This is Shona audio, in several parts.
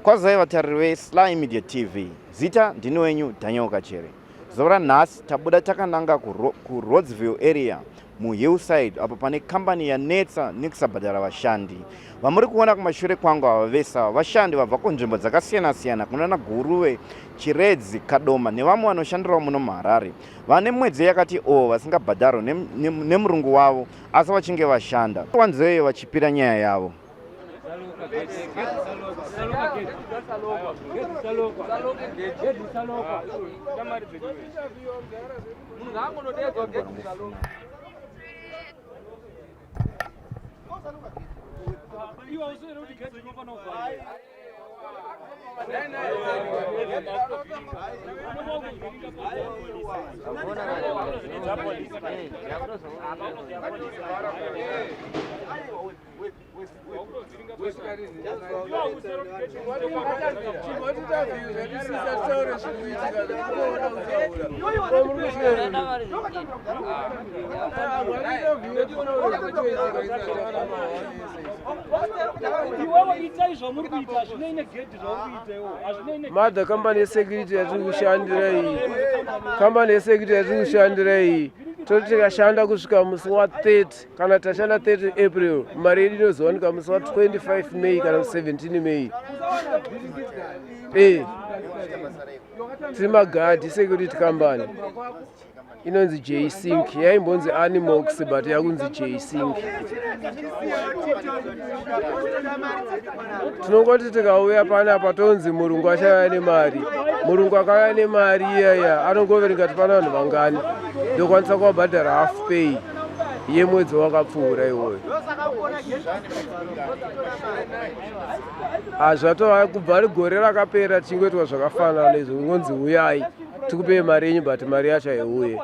Kwazai vatariri veSly Media TV. Zita ndini wenyu Daniel Kachere. Zuva ranhasi tabuda takananga kuRhodes-ville area muHillside apo pane kambani yanetsa nekusabhadhara vashandi. Vamuri kuona kumashure kwangu ava vese ava vashandi vabva kunzvimbo dzakasiyana-siyana kunana Guruve, Chiredzi, Kadoma nevamwe vanoshandirawo muno muHarare. Vane mwedzi yakati o vasingabhadharwe nemurungu wavo asi vachinge vashanda. Wanzei vachipira nyaya yavo. Mother company yesecurity yatiri kushandira iyi company yesecurity yatiri kushandira iyi toti tikashanda kusvika musi wa 30 kana tashanda 30 April mari yedu inozowanika musi wa 25 May kana 17 May e tiri magadhi security company inonzi jsync yaimbonzi animox but yakunzi jsync tinongoti tikauya panapa tonzi murungu achauya nemari murungu akauya nemari iyaya anongoverenga kuti pana vanhu vangani ndokwanisa kuvabhadhara half pay yemwedzi wakapfuura iwoyo hazvatova kubva gore rakapera tichingoitwa zvakafanana izvo kungonzi uyai tikupei mari yenyu but mari yacho haiuye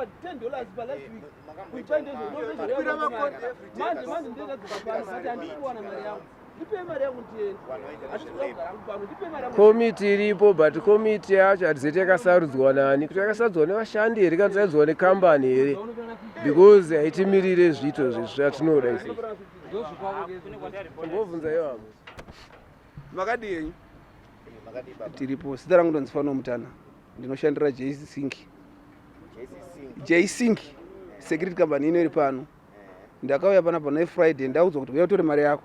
komiti iripo but komiti yacho hatizeti yakasarudzwa nani kuti yakasarudzwa nevashandi here kana sarudzwa nekambani here because haitimirire zviito zvatinoda isi mbobvunza iwamo makadii henyu tiripo zita rangu ndonzi fano mutana ndinoshandira jsink jsink security company ino iri pano ndakauya panapa nefriday ndaudzwa kuti uya utore mari yako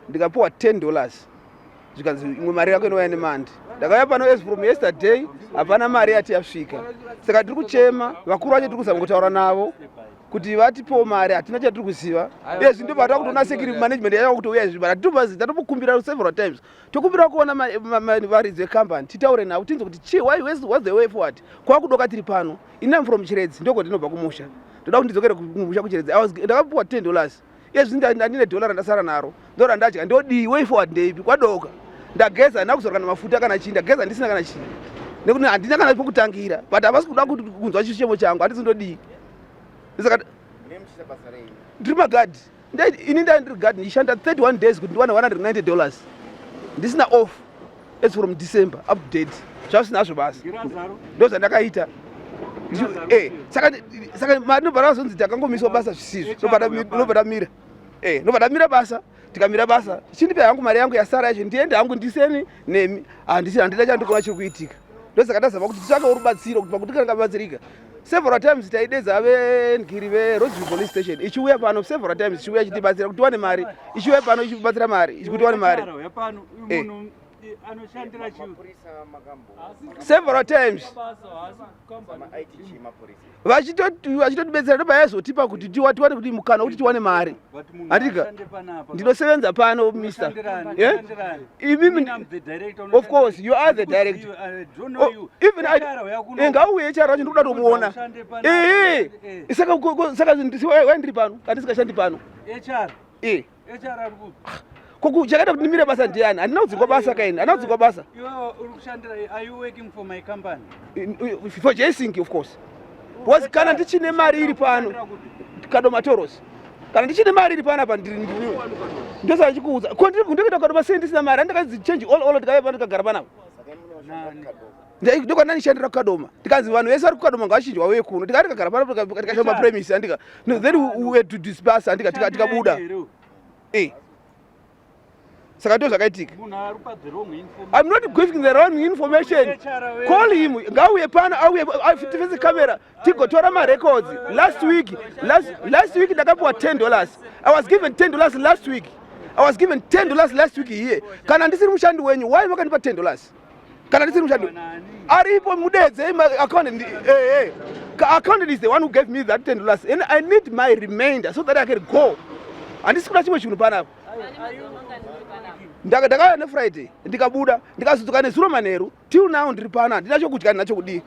ndikapiwa 10 dollars zvikanzi imwe mari yako inouya nemandi ndakauya pano as from yesterday hapana mari yati yasvika saka tiri kuchema vakuru vacho tiri kuzama kutaura navo kuti vatipewo mari hatina chatiri kuziva izvi ndobva takutoona security management yava kutouya izvi but hatitobazi tatomukumbira several times tokumbira kuona varidzi vecompany titaure navo tinzwe kuti chii why what's the way forward kwakudoka tiri pano ini am from Chiredzi ndoko ndinobva kumusha ndoda kuti ndidzokere kumusha kuChiredzi ndakapiwa 10 dollars izvi ndandine dollar randasara naro ndorandadya ndodii way forward ndeipi kwadoka ndageza handina kuzora kana mafuta kana chii ndageza ndisina kana chii nekuti handina kana pokutangira but havasi kuda kunzwa chichemo changu handisi ndodii saka ndiri magadhi ini ndai ndiri gadhi ndichishanda 31 days kuti ndiwane 190 dollars ndisina off as from December up to date zvazvinazvo basa ndozvandakaita eh, saka saka mari ndobva razonzi takangomiswa basa zvisizvo ndobva tamira eh, ndobva tamira basa tikamira basa chindipe hangu mari yangu yasara yacho ndiende hangu ndiseni nemi handisi handida chandikuona chiri kuitika ndosaka tazama kuti titsvakewo rubatsiro kuti pakuti kana kabatsirika several times taidedza vengiri veRosevill police station ichiuya pano several times ichiuya ichitibatsira kuti tiwane mari ichiuya pano ichibatsira mari kuti tiwane mari eh. several times vachitotibetsera ndobva yazotipa kuti tiwane kuti mukana wekuti tiwane mari andika ndinosevenza pano mister eh? imimi of course you are the director oh, even eh, ngauye hr wacho ndikuda tomuona eh, saka saka wai ndiri pano kana ndisikashandi pano eh Koku chakaita kuti ndimire basa ndiani? Handina kudzingwa basa kaini. Handina kudzingwa basa. For Jsink of course. Because kana ndichine mari iri pano Kadoma Toros. Kana ndichine mari iri pano apa ndiri ndosaka ndichikuudza. Ko ndiri ndikuita Kadoma sei ndisina mari? Handakazi change all all ndikauya pano ndikagara panapa. Ndokwana ndishandira kuKadoma. Ndikanzi vanhu vese vari kuKadoma ngavachinjwa vauye kuno. Ndikati ndikagara pano tikashamba premise andika. No, then we had to disperse andika tikabuda. Eh. Saka ndo zvakaitika. I'm not giving the wrong information. Call him, ngauye pano, auye tifese camera, tigotora marecords. Last week, last week ndakapiwa $10. I was given $10 last week. I was given $10 last week here. Kana ndisiri mushandi wenyu, why makandipa $10? Kana ndisiri mushandi, aripo mudedze accountant. Accountant is the one who gave me that $10 and I need my remainder so that I can go. Handisi kuda chimwe chinhu panapa. Ndakauya neFriday, ndikabuda, ndikazodzoka nezuro manheru. Till now ndiri pano, handina chokudya, handina chokudii.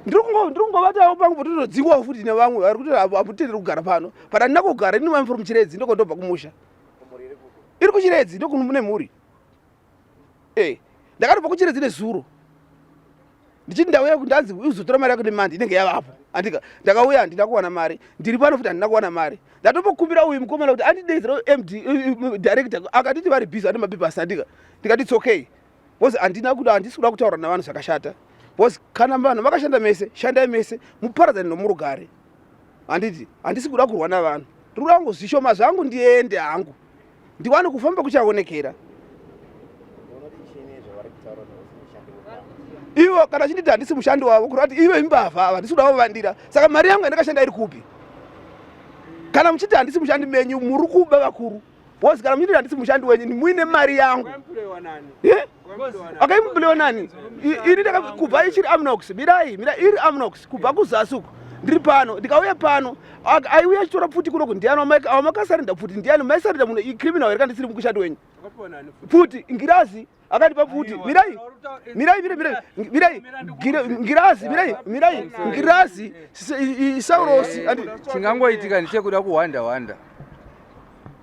Ndiri kungovatawo pangu pototodzingwawo futi nevamwe vari kuti hamutenderi kugara pano, but handina kugara ini. Am from Chiredzi, ndokondobva kumusha iri kuChiredzi, ndokumune mhuri. Ndakatobva kuChiredzi nezuro ndichiti ndauya, ndanzi uzotora mari yako neMonday inenge yavapo. Andika ndakauya, handina kuwana mari. Ndiri pano futi, handina kuwana mari. Ndatombokumbira uyu mukomana kuti andidedzera MD, director, akatiti vari busy, ane mapapers. Andika ndikati it's okay, because handina kuda, handisi kuda kutaura navanhu zvakashata, because kana vanhu vakashanda mese, shandai mese, muparadzane nomurugare. Handiti handisi kuda kurwa navanhu, ndiri kuda kungo zvishoma zvangu ndiende hangu, ndiwane kufamba kuchaonekera. Ivo kana chinditi handisi mushandi wavo, kureva kuti ivo imbavha ava, handisi kuda kuvandira. Saka mari yangu yandakashanda iri kupi? Kana muchiti handisi mushandi menyu, muri kuba vakuru, because kana muchiti handisi mushandi wenyu, muine mari yangu. Akaimubulewa nani? Ini kubva ichiri Amnox, mirai, mirai, iri Amnox kubva kuzasi uku, ndiri pano. Ndikauya pano, aiuya achitora pfuti kunoku ndiani? Amakasarenda pfuti ndiani? Maisarenda munhu icriminal here? Kandisiri mukushandi wenyu? Pfuti ngirazi akatipa pfuti. Mirai, mirai, mirai, mirai, mirai. Ngirazi, mirai, mirai, ngirazi Saurosi. Chingangoitika ndechekuda kuhwanda hwanda,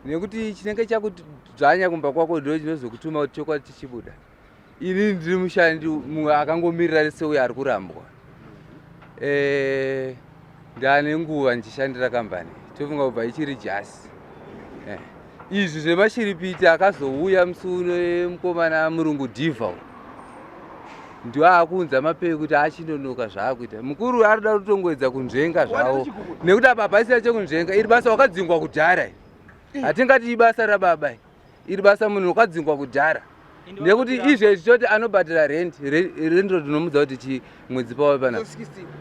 nekuti chinenge chakudzvanya kumba kwako ndo chinozokutuma kuti chokwadi chichibuda. Ini ndiri mushandi mumwe akangomirira seuyo ari kurambwa. Ndane nguva ndichishandira kambani, tofunga kubva ichiri jasi. Izvi zvemashiripiti akazouya musi uno, mukomana murungu Dival ndio akuunza mapei kuti achinonoka zvaakuita. Mukuru ari kuda kutongoedza kunzvenga zvavo, nekuti apa hapasina chekunzvenga. Iri basa wakadzingwa kudhara, hatingati ibasa rababa iri basa, munhu wakadzingwa kudhara. Nekuti izvezvi toti anobhadhara rent, rent tinomudza kuti chi mwedzi pava panapa,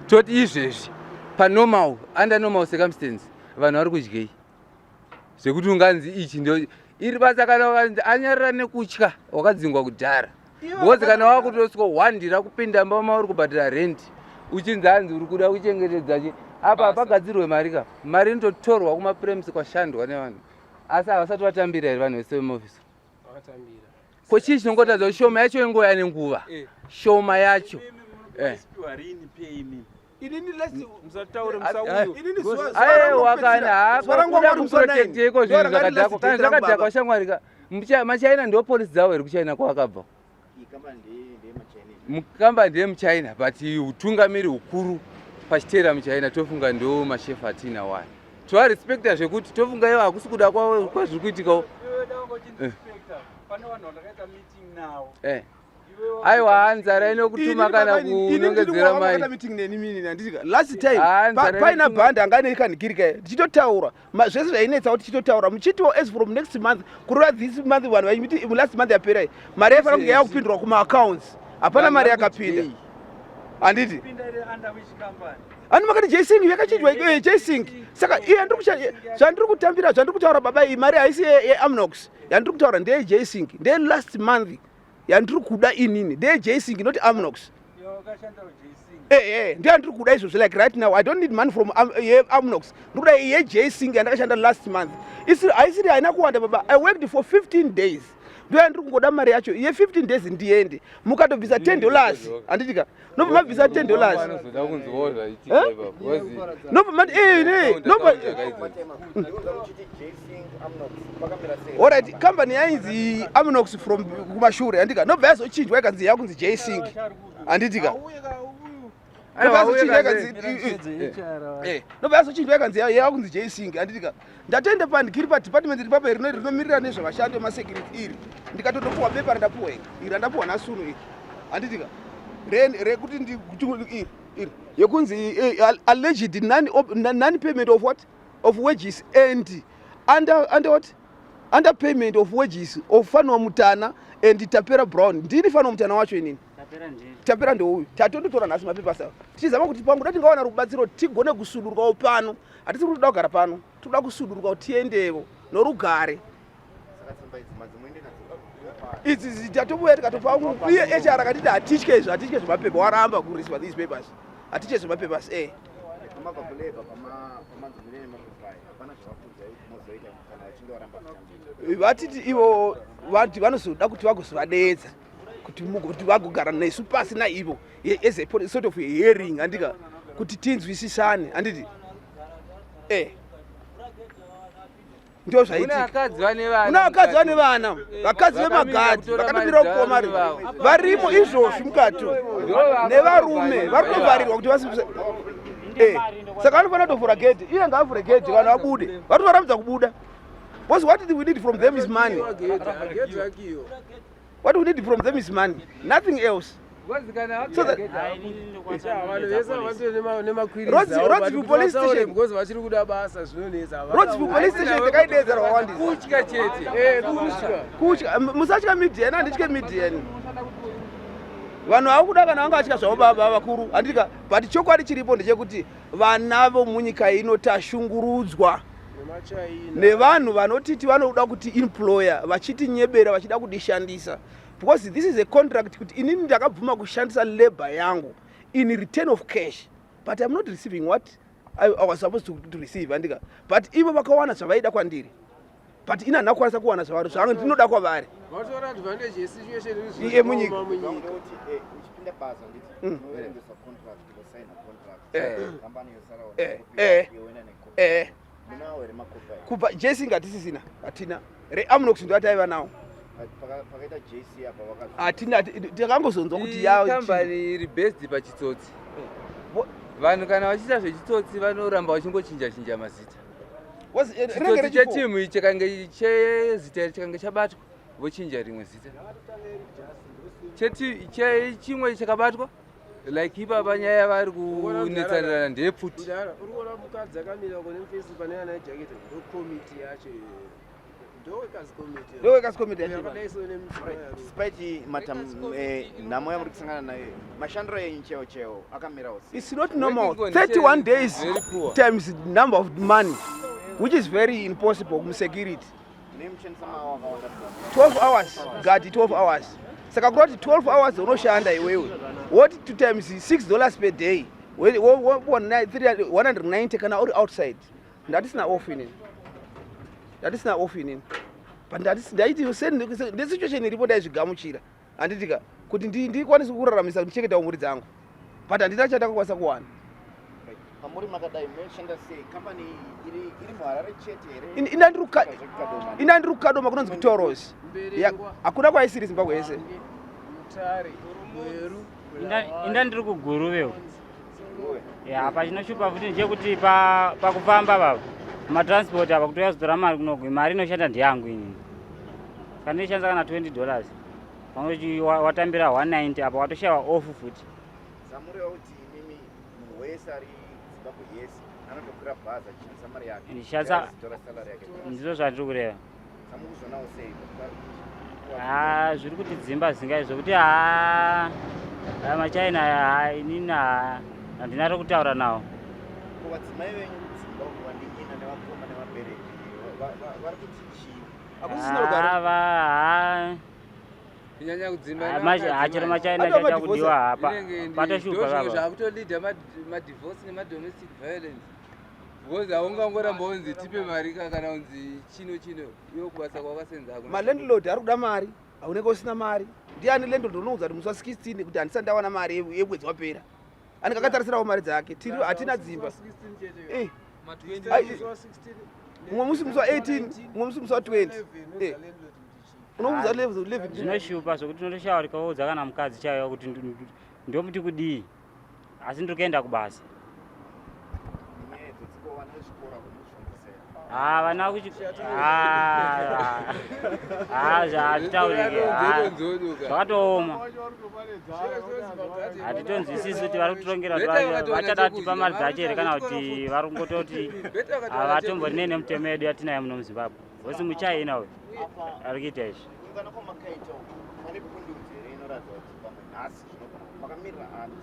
toti izvezvi panormal, under normal circumstance, vanhu vari kudyei zvekuti unganzi ichi ndo iri basa? Kana ukanzi anyarara nekutya, wakadzingwa kudhara, because kana wakutoswahwandira kupinda mba mauri kubhadhara rent, uchinzi hanzi uri kuda kuchengetedza chi, apa hapagadzirwe mari ka. Mari inototorwa kumapremise kwashandwa nevanhu, asi havasati vatambira here vanhu vese vemuofisi? Ko chii chinongotadza kuti shoma yacho ingoya nenguva? Shoma yacho. Inini last Musataure, musauyo. Inini Aiwa, kana zuva rangu hakuda wanga uri musi wa kuprotecta iko 9. zvinhu Zuva ranga riri zvakadhakwa. last Kana date rangu, zvakadhakwa, baba. shamwari ka, maChina ndo polisi dzavo here kuChina kwavakabva? Mukamba ndeyemuChina, but utungamiri hukuru pachiteera muChina, tofunga ndo mashefu atina wani tovarespekta, zvekuti tofunga ivo hakusi kuda kwavo kwazviri kuitikawo. Pane vanhu vandakaita meeting navo. Aiwa, nzara inokutuma kana kunongedzera mai. Meeting neni mini handitika last time Ah, nzara paina inokutuma. Bhandi anga ane kanikirika, tichitotaura zvese zvainetsa kuti tichitotaura muchitiwo as from next month, kureva this month, vanhu vachiti last month yapera iyi, mari yaifanira kunge yakupindurwa kumaaccounts, hapana mari yakapinda, handiti? Pinda iri under which company? Ani makati Jsing yakachinjwa, Jsing. Saka iye zvandiri kutambira, zvandiri kutaura baba, iyi mari haisi yeAmnox yandiri kutaura, ndeye Jsing, ndeye last month yandiri kuda inini, ndeye Jsing, not Amnox. Iwe wakashanda kuJsing. Ndiyo yandiri kuda izvozvo. Like right now I don't need money from yeAmnox, ndiri kuda yeJsing yandakashanda last month. Haisiri, haina kuwanda baba. I worked for 15 days, ndo yandiri kungoda mari yacho ye15 days ndiende. Mukatobvisa $10, handitika, nobva mabvisa $10. Vanozoda kunzwawo zvaitika Eh? ipapo, because Nobva mati ne nobva. Alright, company yainzi Amnox from kumashure, handika? Nobva yazochinjwa ikanzi yakunzi Jsing, handitika? Nobva yazochinjwa ikanzi nobva yazochinjwa ikanzi yakunzi Jsing, handitika? Ndatoenda pandikiri padepartment iri papa rinomirira nezvevashandi vemasecurity iri, ndikatotopuwa pepa randapuwa iri, iri randapuwa nasunu iri, handitika? Rekuti iri, iri yekunzi alleged non payment of what, of wages and under what. Underpayment of wages of Fanwa Mutana and Tapera Brown. Ndini Fanwa Mutana wacho inini. Tapera ndouyu. Tatondotora nhasi mapepers ayo. Tichizama kuti pangu dai tingawana rubatsiro tigone kusudurukawo pano. Hatisi kuti toda kugara pano. Toda kusudurukawo tiendewo norugare. Idzi tatobuya tikatopa iye HR akatiti hatitye izvo, hatitye zvemapepa, waramba kureceive these papers. Hatitye zvemapepers eh. Vatiti ivo vati vanozoda kuti vagozovadeedza kuti mugoti vagogara nesu pasi naivo as a sort of a hearing, handika, kuti tinzwisisane, handiti? Eh, ndo zvaitika. Vakadzi vane vana. Kuna vakadzi vane vana, vakadzi vemagadhi vakatomirira kupuwa mari varimo izvozvi mukati, nevarume vari kutovharirwa kuti vasi saka vanofanira kutovhura gedhi. Iye ngaavhure gedhi, vanhu vabude. Vari kutorambidza kubuda because what we need from them is money. What we need from them is money, nothing else. So that- Vanhu vese vatori Rhodesville Police Station. Because vachiri kuda basa, zvinonetsa. Rhodesville Police Station takaidedzera wawandisa. Kutya chete. Eh, kutya. Kutya. Musatya media, ina handitye media ini. Vanhu vakuda kana vanga vatya zvavo baba vakuru, handika? But chokwadi chiripo ndechekuti vana vomunyika ino tashungurudzwa Nemachaina. Nevanhu vanotiti vanoda kuti employer, vachitinyebera, vachida kudishandisa, because this is a contract kuti inini ndakabvuma kushandisa labor yangu in return of cash, but I'm not receiving what I was supposed to receive, handika? But ivo vakawana zvavaida kwandiri, but ini handina kukwanisa kuwana zvavari zvanga ndinoda kwavari. Vatora advantage yesituation iri Iye munyika. munyika. Kuti uchipinda basa, nditi unoverengesa contract, unosaina contract, kambani yosara yoenda nekopi. Munawo here makopi aya? Kubva JC ngatisisina, hatina. Reamnox ndo ataiva nawo. Pakaita JC apa vaka Hatina, takangozonzwa kuti Iyi ya kambani iri based pachitsotsi. Vanhu kana vachiita zvechitsotsi vanoramba vachingochinja chinja mazita. Rinenge Chitsotsi rechifour. chetimu ichi chikange chezita iri chikange chabatwa, vochinja rimwe zita. Chimwe chakabatwa like ipapa, nyaya yavari kunetsanirana ndeyepfuti. Mudhara, uri kuona mukadzi akamira kune mufesi pane ana ejaketi, ndo komiti yacho iyoyo, ndo workers committee. Ndo workers committee yacho. Yakadai so nemudzimai ari. Despite matam nhamo yamuri kusangana nayo, mashandiro enyu chaiwo chaiwo akamirawo sei? It's not normal. Working condition 31 days is very poor. times number of money, which is very impossible musecurity. Mune muchishandisa maawa akawanda sei? 12 hours gadi, 12 hours. Saka kureva kuti 12 hours unoshanda iwewe, woti 2 times $6 per day, 190 kana uri outside. Ndatisina off inini, ndatisina off inini, but ndaiti nesituation iripo ndaizvigamuchira, handitika, kuti ndikwanise kuraramisa, ndichengetawo mhuri dzangu, but handina chandakakwanisa kuwana. Right. Pamuri makadai munoshanda sei? Kambani iyi iri muHarare chete here? Zvekukadoma. Ina ndiri kuKadoma, kunonzi kuToros. Mberengwa. Hakuna kwaisiri, Zimbabwe yese. Mutare, Gweru. Inda ndiri kuGuruvewo. Ya, pachinoshupa futi ndechekuti pakufamba baba, matransport apa, kuti uyazotora mari kunoku, mari inoshanda ndeyangu inini. Saka ndinoshandisa kana $20, pamwe watambira 190, apa watoshayiwa off futi. Zamureva kuti imimi munhu wese ari Zimbabwe yese anotokwira bhazi achishandisa mari yake? Achitora salary yake? Ndizvo zvandiri kureva. Samukuzvionawo sei? Ha, zviri kuti dzimba zingai zvokuti ha, aya machina aya, ha, inini ha handina rokutaura nawo. Ko vadzimai venyu kudzimba uko, vanin'ina nevakoma nevabereki, vari kuti chii? Hakusisina rugare. Ava ha Kunyanya kudzimba. Ha, chero machina Atova chakudiwa hapa patoshupa Ndozvimwe baba. zvakutolida madivorce nemadomestic violence, because haungangoramba unzi tipe mari kana unzi chino chino, iwo kubasa kwakasenza hakuna. Malandlord ari kuda mari, haunenge usina mari. Ndiani landlord unoudza kuti musi wa16 kuti handisati ndawana mari yemwedzi wapera? Anenge akatarisirawo mari dzake. Tiri hatina dzimba. Ai, mumwe musi musi wa18, mumwe musi musi wa20. Unoudza level 11. Zvinoshupa zvokuti unotoshawa rikaudza kana mukadzi chaiyo kuti ndomuti kudii, asi ndiri kuenda kubasa. Nenyaya idzodziko, vana vechikoro munozvifambisei? Ha, vana kuchi ha, hazvitaurike. Nzodoka. Zvakatooma, hatitonzwisisi kuti vari kutirongera kuti vachada tipa mari dzacho here, kana kuti vari kungototi havatomborinei nemutemo yedu yatinayo muno muZimbabwe. Vosi muchina uyu. Ari kuita izvi. Kuungana kwamakaita uku pane pundutso here inoratidza kuti pamwe nhasi zvinogona makamirira ani?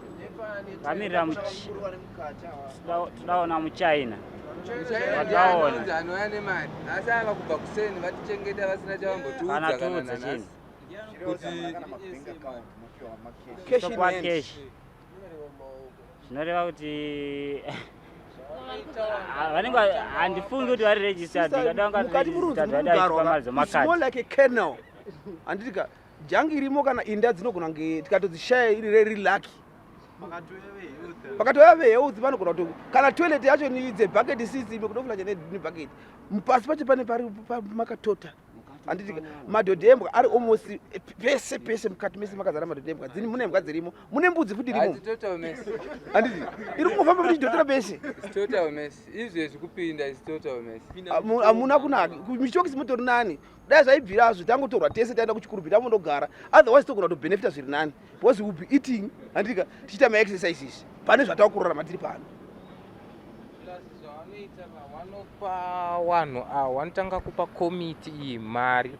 Vamirira Vakuru vari mukati ava. Todaona muchina. Muchaina ndiye Wataona. anonzi anouya nemari, asi ava kubva kuseni vatichengeta vasina chavambotiudza Kana kana tiudza nanhasi. chinhu. Zvireva kuti hamuna kana mabank account mopiwa makeshi. Cash in Topuwa hand. cash. Zvinoreva kuti vanenge handifungi kuti vari registered. Ndingada kunga Mukati murunzi registered vadai mukugarwa chipa mari ka, it's more dzemakadhi. like a kennel, handiti ka? Jangi irimo kana inda dzinogona kunge tikatodzishaya iri reri lucky. Pakatouya vehealth vanogona kuto kana toilet yacho ni dzebucket sisi imwe kudofulacha nebucket pasi pacho pane pari makatota, handiti ka? Madhodhi embwa ari almost pese pese mukati mese makazara madhodhi embwa. Dzini mune mbwa dzirimo, mune mbudzi futi irimo. Hati total mess. Handiti iri kungofamba kuti chidhotera pese. It's total mess. Izvezvi kupinda is total mess. Hamuna kunaka michokisi mutori nani. Dai zvaibvirazvo tangotorwa tese taenda kuchikurubhi tambondogara, otherwise togona kutobhenefita zviri nani because we will be eating, handika, tichiita maexercises pane zvatakurarama tiri pano. Plus zvavanoita, vanopa vanhu ava, vanotanga kupa komiti iyi mari,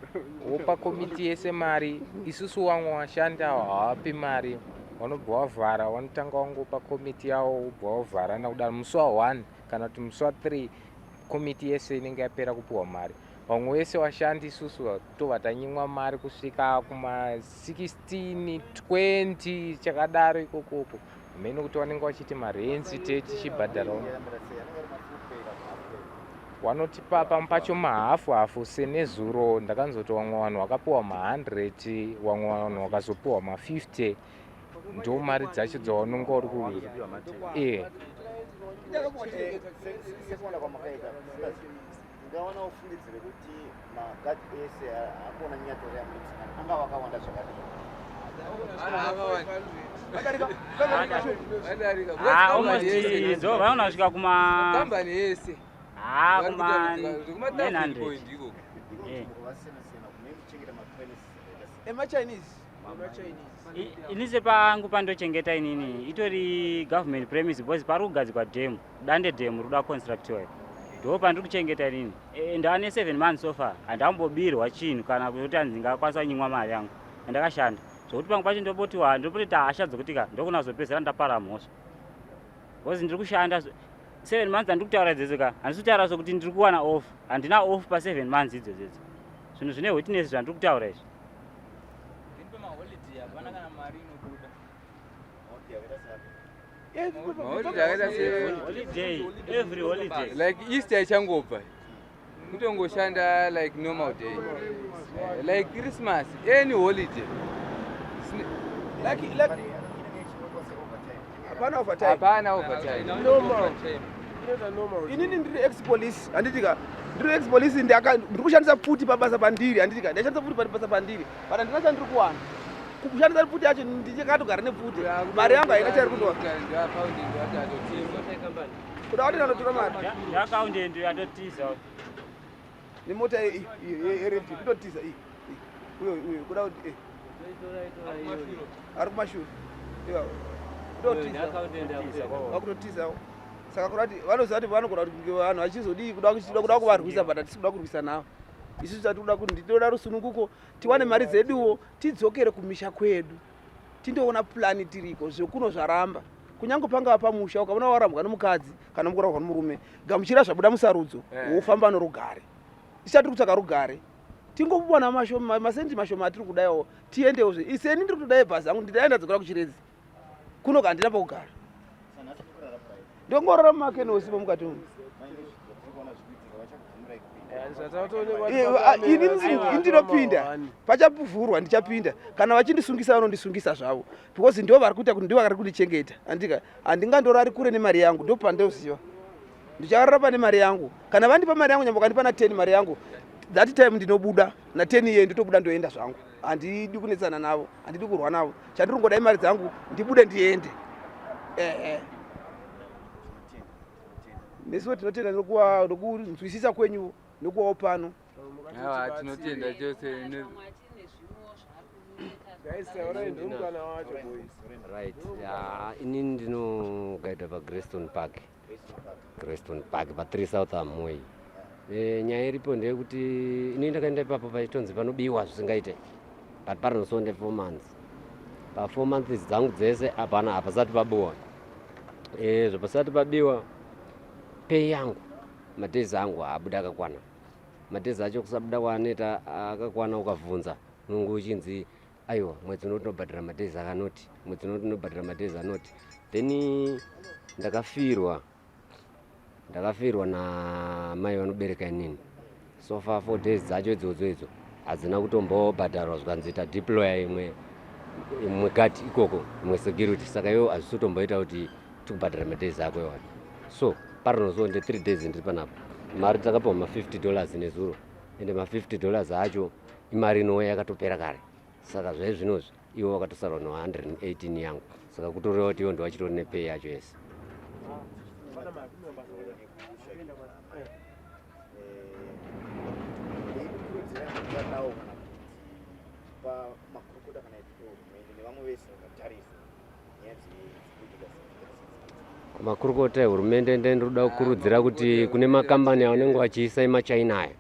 wopa komiti yese mari. Isusu vamwe vashandi ava havapi mari, vanobva vavhara. Vanotanga vangopa komiti yavo, wobva vavharana kudaro. Musi wa1 kana kuti musi wa3 komiti yese inenge yapera kupiwa mari. Vamwe vese vashandi isusu tobva tanyimwa mari kusvika kuma 16 20 chakadaro ikokoko. Hamene kuti vanenge vachiti marents te tichibhadharawo. Vanotipa pamwe pacho mahafu hafu. Senezuro ndakanzoti vamwe vanhu vakapiwa ma100, vamwe vanhu vakazopiwa ma50. Ndo mari dzacho dzavanonga uri ku e. Sekuona kwamakaita, ndingaona ufungidzire kuti magadhi ese akuona nyatora yamunokusangana anga vakawanda zvakadii? Vadarika. Ah, almost dzo vaona kusvika kuma Kambani yese ah vari kuma kuita kuma 1000 900. point ikoko. Eh. Vakasiyana-siyana kune kuchengeta mapremises akaita sei? EmaChinese. Ini sepangu pandochengeta inini itori government premise because pari kugadzikwa dhemu, Dande Dam rikuda constructiwa, ndo pandiri kuchengeta inini. Ndane 7 months so far, handambobirwa chinhu kana kuti hanzi ndingakwanisa kunyimwa mari yangu andakashanda. Zvokuti pamwe pacho ndobotiwa ndopotoita hasha dzokuti ka ndokuna kuzopedzisira ndapara mhosva because ndiri kushanda 7 months. Handiri kutaura idzodzo ka, handisi kutaura sokuti ndiri kuwana off. Handina off pa7 months idzodzo. Zvinhu zvine witness zvandiri kutaura izvi. Then pamaholiday hapana kana mari inobuda. Maholiday akaita se Holiday, every holiday. Like Easter ichangobva, kutongoshanda like normal day. Like Christmas, any holiday. Like hapana overtime. Hapana overtime. Normal. Inoita normal. Inini ndiri ex police, handiti ka? Ndiri ex police, ndiri kushandisa pfuti pabasa pandiri, handiti ka? Ndashandisa pfuti pabasa pandiri, but handina chandiri kuwana kushandisa pfuti yacho. Ndichakatogara nepfuti, mari yangu haina chairi kundowa. Kuda kuti ndanotora mari. Ndiaccountant yatotiza. Nemota yered kutotiza iyi, uyo uyo kuda kuti ari kumashure iwawo kutotiza, vakutotizawo. Saka kuda kuti vanoziva kuti vanogona kuti vanhu vachizodii kuda kuvarwisa, but hatisi kuda kurwisa navo isusu. Tati kuda kuti ndinoda rusununguko, tiwane mari dzeduwo, tidzokere kumisha kwedu, tindoona purani tiriko. Zvekuno zvaramba. Kunyange pangava pamusha, ukaona warambwa nomukadzi kana mukurambwa nomurume, gamuchira zvabuda musarudzo. Wofamba norugare. Tisati kutsvaka rugare, tingowana masendi mashoma atiri kudaiwo, tiendewo. Zve iseni ndiri kutodai bhazi angu, ndidai ndadzokera kuChiredzi kuno, handina pokugara, ndongorora mumakenosi mukati umu. Ini ndinopinda pachavhurwa, ndichapinda. Kana vachindisungisa, vanondisungisa zvavo because ndo vari kuita kuti ndo vari kundichengeta, andika? Handingandorari kure nemari yangu, ndo pandoziva ndicharara pane mari yangu. Kana vandipa mari yangu, nyamba kandipa na10 mari yangu, that time ndinobuda na10 iye, ndotobuda ndoenda zvangu. Handidi kunetsana navo, handidi kurwa navo. Chandiri kungodai mari dzangu, ndibude ndiende. Ehe, nesuwo tinotenda nokunzwisisa kwenyu nokuvawo pano. Aiwa, tinotenda chose. Guys, taurai, ndomukana wacho, boys. Right, ya, inini ndinogaidha paGreystone Park, Greystone Park pa3 South Amoy. E, nyaya iripo ndeyekuti ini ndakaenda ipapo paitonzi panobiwa zvisingaite but parinoso nde 4 months, pa 4 months dzangu dzese hapana, hapasati pabiwa. E, zvapasati pabiwa, pay yangu, madays angu haabuda akakwana. Madays acho kusabuda kwaanoita akakwana, ukabvunza unonge uchinzi aiwa, mwedzi uno tinobhadhara madays akanoti, mwedzi uno tinobhadhara madays anoti. Then ndakafirwa namai vanobereka inini. So far 4 days dzacho idzodzo idzo hadzina kutombobhadharwa, zvikanzi tadeploya imwe guard ikoko, imwe security, saka iwo hazvisi kutomboita kuti tikubhadhara madays ako iwayo. So parinozo nde 3 days ndiri panapa. Mari takapiwa ma$50 nezuro, ende ma$50 acho imari inouya yakatopera kare. Saka zvaizvinozvi iwo wakatosarwa no118 yangu, saka kutoreva kuti iwo ndowachitori nepay yacho yese. Ndikurudzira ndingadawo kana kuti pamakurukota kana hurumende nevamwe vese vakatarisa nyaya dzekuitika. Makurukota ehurumende, ndinoda kukurudzira kuti kune makambani avanenge vachiisa emachina aya,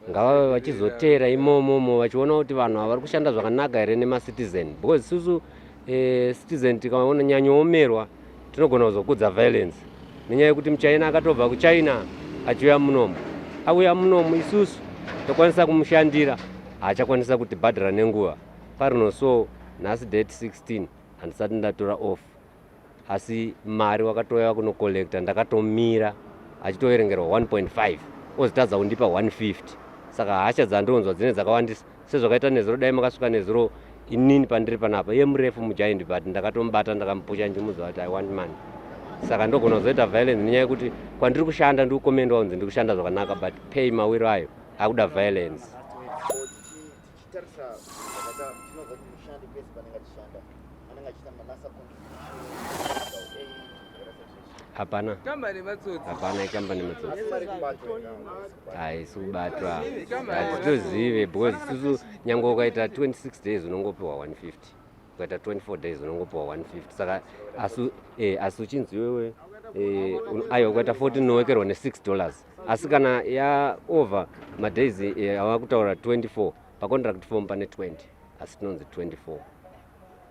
ngavave vachizoteera imomomo vachiona kuti vanhu ava vari kushanda zvakanaka here nemacitizen, because isusu citizen tikaona nyanyoomerwa tinogona kuzokudza violence, nenyaya yekuti muchina akatobva kuChina achiuya munomu, auya munomu isusu tokwanisa kumushandira, haachakwanisa kutibhadhara nenguva. Parino so nhasi date 16, handisati ndatora off, asi mari wakatouya kunocollecta, ndakatomira achitoverengerwa 1.5, ozitadza kundipa 150. Saka hasha dzandonzwa dzine dzakawandisa sezvakaita nezuro. Dai makasvika nezuro, inini pandiri panapa, iye murefu mugiant, but ndakatomubata, ndakamupusha ndichimudza kuti I want money. Saka ndogona kuzoita violence nenyaya yekuti kwandiri kushanda ndikukomendwa kunzi ndiri kushanda zvakanaka, but pay mawiro ayo akuda violence. Tichitarisa zvakaita, tinoziva kuti mushandi pese panenge achishanda anenge achiita maNSSA contribution. Hapana. Kambani matsotsi. Hapana, ikambani matsotsi. Asi mari kubatwa? Haisi kubatwa, hatitozive, because isusu nyange ukaita 26 days unongopiwa 150, ukaita 24 days unongopiwa 150. Saka asi uchinzi iwewe aiwa, ukaita 14 unowekerwa ne$6, asi kana yaover madays ava kutaura 24, pacontract form pane 20, asi tinonzi 24,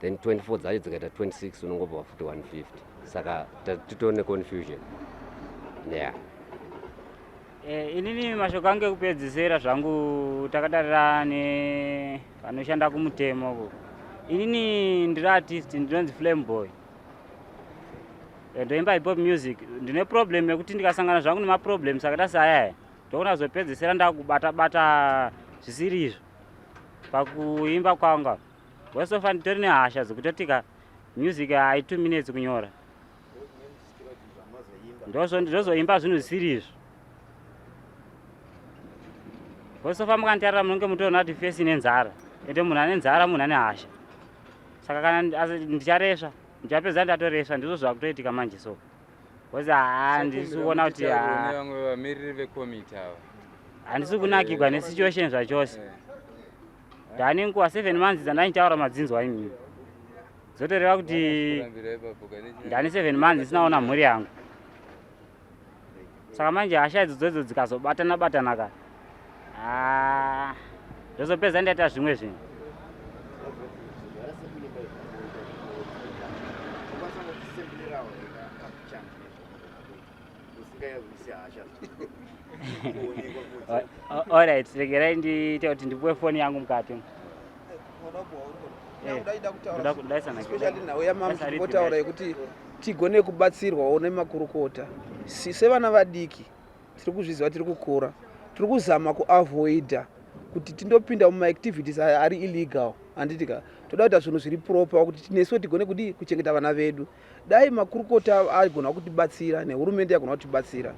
then 24 dzacho dzikaita 26 unongopiwa futi 150. Saka titori neconfusion, yeah. Inini mashoko angu ekupedzisira zvangu, takatarira nevanoshanda kumutemo uko. Inini ndiri artist, ndinonzi Flame Boy. Ndoimba hip hop music. Ndine problem yekuti ndikasangana zvangu nemaproblems akaita seayaya, ndogona kuzopedzisira ndakubata bata zvisiri izvo pakuimba kwangu. So far nditori nehasha dzekutotika music hai 2 minutes kunyora, ndozoimba zvinhu zvisiri izvo. So far mukanditarira munenge mutoona kuti face nenzara, ende munhu ane nzara munhu ane hasha. Saka kana ndicharesva, ndichapedza ndatoresva. Ndizvo zvakutoitika manje. So because handisi kuona kuti Vamwe vamiriri vekomiti ava. Handisi kunakigwa nesituation zvachose. Ndane nguva 7 months dzandaichitaura madzinzwa imimi, zotoreva kuti ndane 7 months isinaona mhuri yangu. Saka manje hasha idzodzo dzikazobatana batana ka, ndozopedza ndaita zvimwe zvinhu. Zvara sekuimba ukwanisa ngotisembulirawo kakuchana usingayawisi hasha kuonekwa kuti Alright, regerai ndiite kuti ndipuwe foni yangu mukati. Ndaida kutaura Ndaisa. Especially nhau yamambotaura yekuti tigone kubatsirwawo nemakurukota. Sevana vadiki tiri kuzviziva, tiri kukura, tiri kuzama kuavoida kuti tindopinda mumaactivities aya ari illegal, handiti ka? Toda kuita zvinhu zviri proper kuti nesuwo tigone kudii, kuchengeta vana vedu. Dai makurukota agona kutibatsira nehurumende yagona kutibatsira,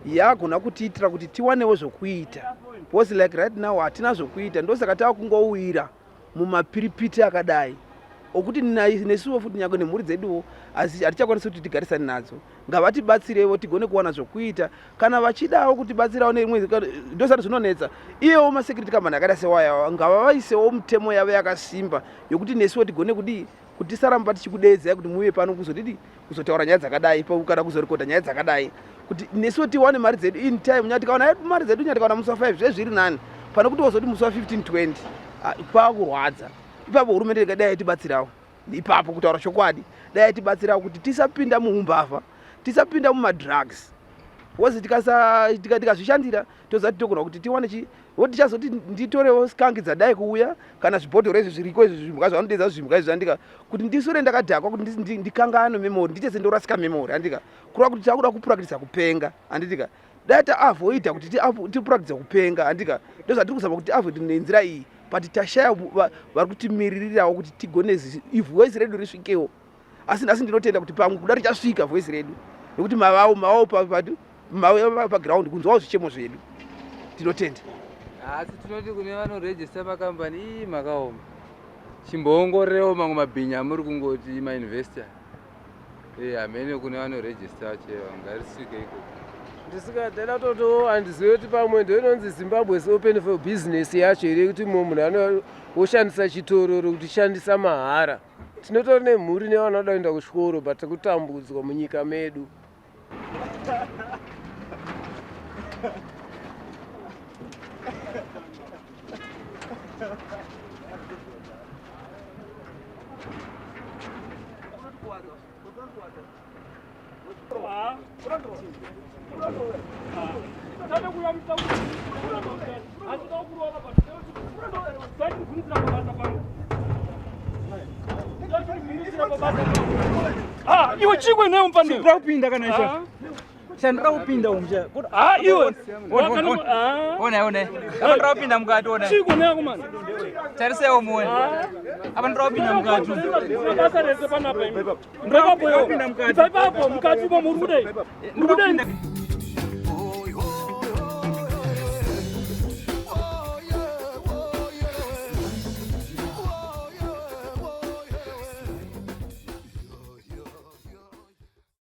yagona kutiitira kuti tiwanewo zvokuita, because like right now hatina zvokuita. Ndosaka tava kungowira mumapiripiti akadai okuti nesuwo futi nyange nemhuri dzeduwo asi hatichakwanisi kuti tigarisane nadzo. Ngavatibatsirewo tigone kuwana zvokuita kana vachidawo kutibatsirawo nerimwe. Ndosati zvinonetsa iyewo masecurity company akaita sewayawa, ngavavaisewo mutemo yavo yakasimba yokuti nesuwo tigone kudii. Kuti tisaramba tichikudeedzai kuti muuye pano kuzodidi kuzotaura nyaya dzakadai kana kuzorekodha nyaya dzakadai kuti nesuwo tiwane mari dzedu in time. Nya tikawana mari dzedu nya tikawana musi wa5 zve zviri nani pane kuti wazoti musi wa15 20 ah, kwakurwadza ipapo. Hurumende dai yatibatsirawo ipapo, kutaura chokwadi, dai yatibatsirawo kuti tisapinda muumbavha, tisapinda mumadrugs, because tikazvishandira toziva titogona kuti tiwane chi wo tichazoti nditorewo skangi dzadai kuuya kana zvibhodhoro izvi zviriko izvi, zvimbwa zvavanodedza zvimbwa izvi, andika kuti ndisure ndakadhakwa kuti ndikanganwe memory, ndiite sendorasika memory, andika kureva kuti takuda kupurakitisa kupenga, anditika dai taavoida kuti tipurakitise kupenga, andika ndozvatiri kuzama kuti tiavoid nenzira iyi, but tashaya vari kutimiririrawo kuti tigone voice redu risvikewo. Asi nhasi ndinotenda kuti pamwe kuda richasvika voice redu nekuti mavawo mavawo mauya paground kunzwawo zvichemo zvedu. Tinotenda. Asi tinoti kune vanorejista makambani, ii, makaoma, chimboongorewo mamwe mabhinya amuri kungoti mainvestor. Hamene kune vanorejista cheva ngarisvike ikoko. Ndisikadela toto handizivi kuti pamwe ndo inonzi Zimbabwe is open for business yacho here, kuti mumwe munhu anoshandisa chitororo kuti shandisa mahara. Tinotori nemhuri nevana vanoda kuenda kuchikoro, but tikutambudzwa munyika medu. Iwe chikwe newe mfanira kupinda kana isha chandira kupinda umu. Ah, iwe ona ona apa ndira kupinda mukati, ona. Chiko newe mani. Tarisewo muone, apa ndira kupinda mukati. Basa rese panapa imi. Ndakapo ipapo mukati umo muri kudai, muri kudai.